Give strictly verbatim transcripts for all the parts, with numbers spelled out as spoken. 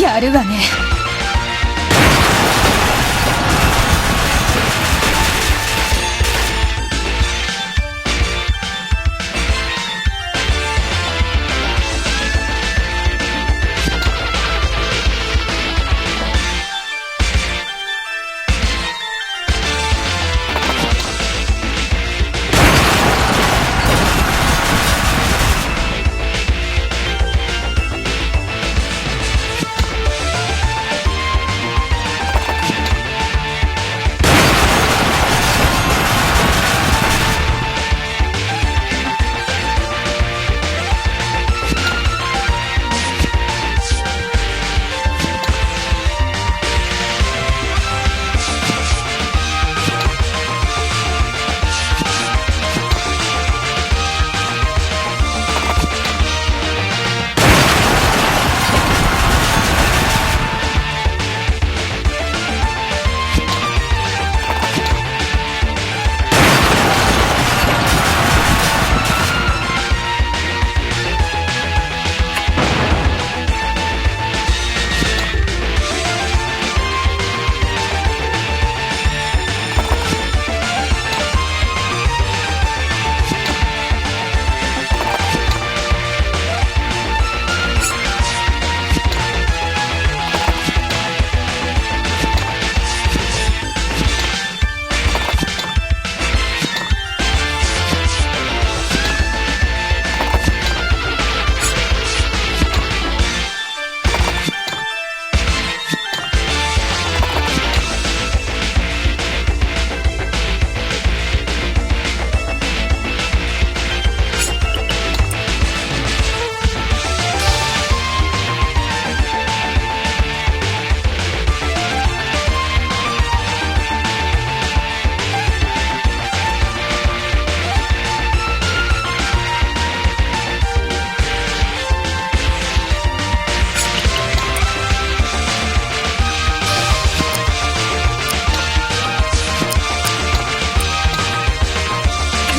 やるわね。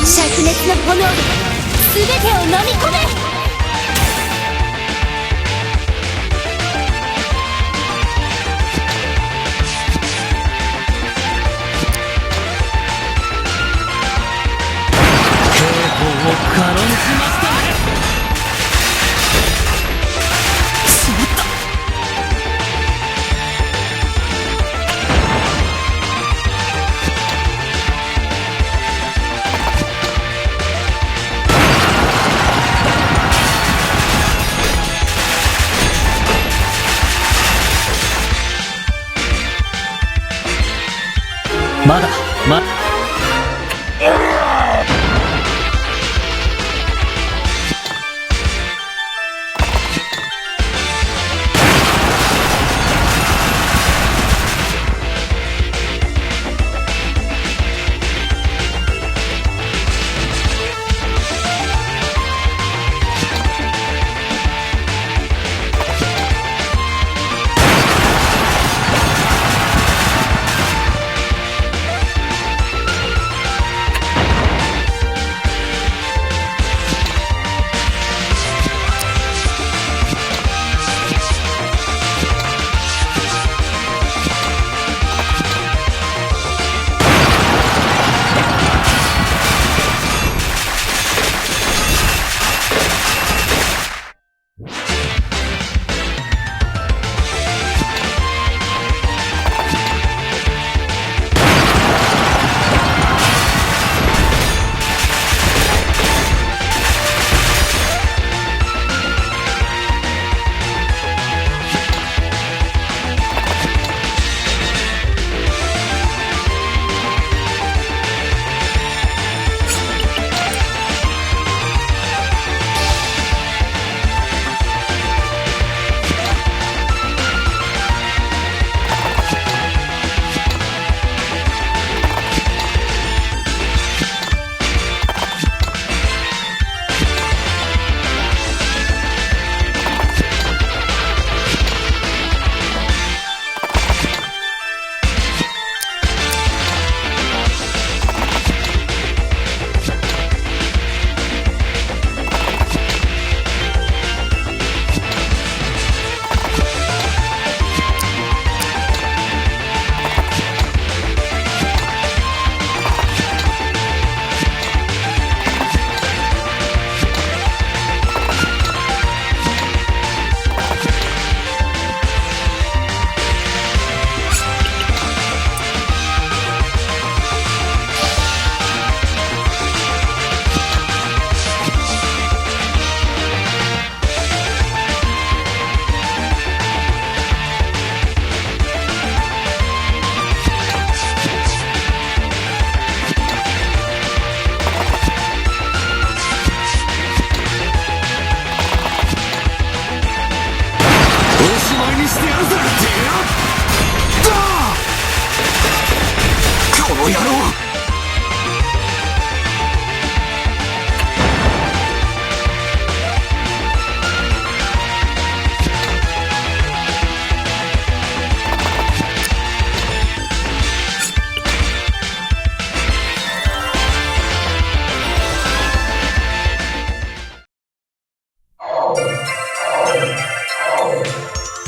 灼熱の炎で全てを飲み込め。野郎。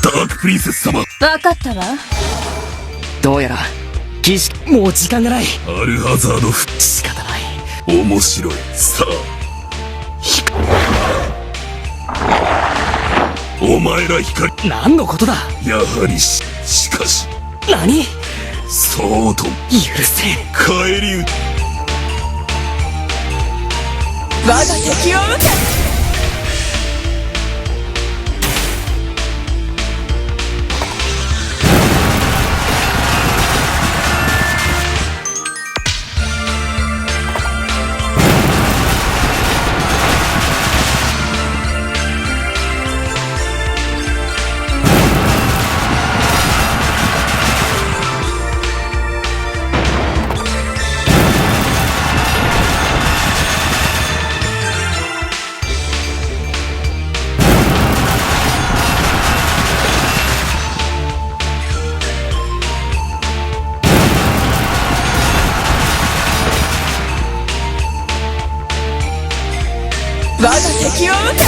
ダークプリンセス様。わかったわ。どうやら、儀式、もう時間がない。アルハザードフ、仕方ない。面白い。さあ。お前ら光。何のことだ？やはりし、しかし。何？そうとも。許せん。返り討ち。我が敵を討て。我が敵を討て。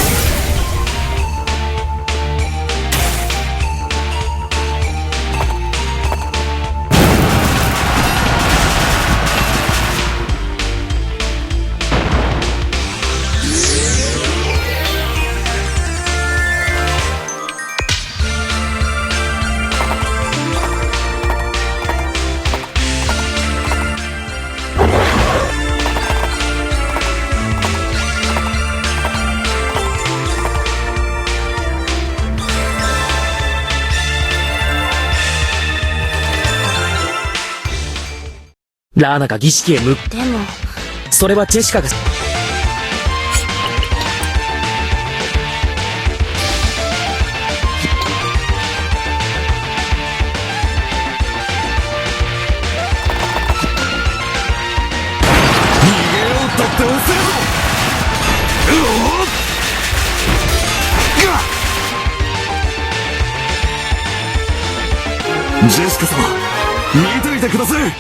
ラーナが儀式へ向く。でも、それはジェシカが。逃げようったって、おせえぞ。うおっ。ジェシカ様、見といてください。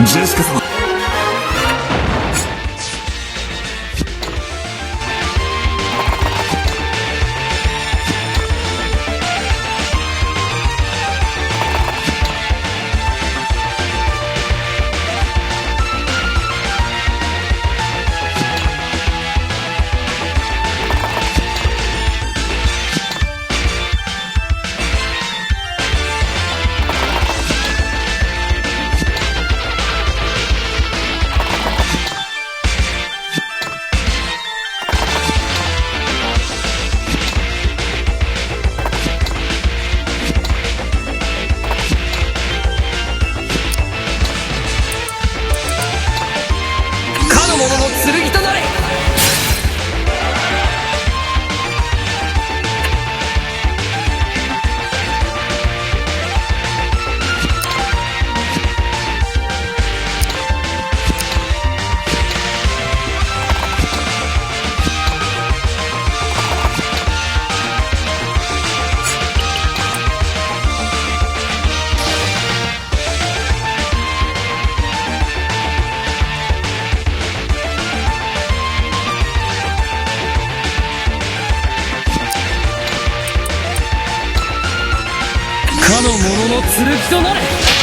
ジェシカ様。剣となれ。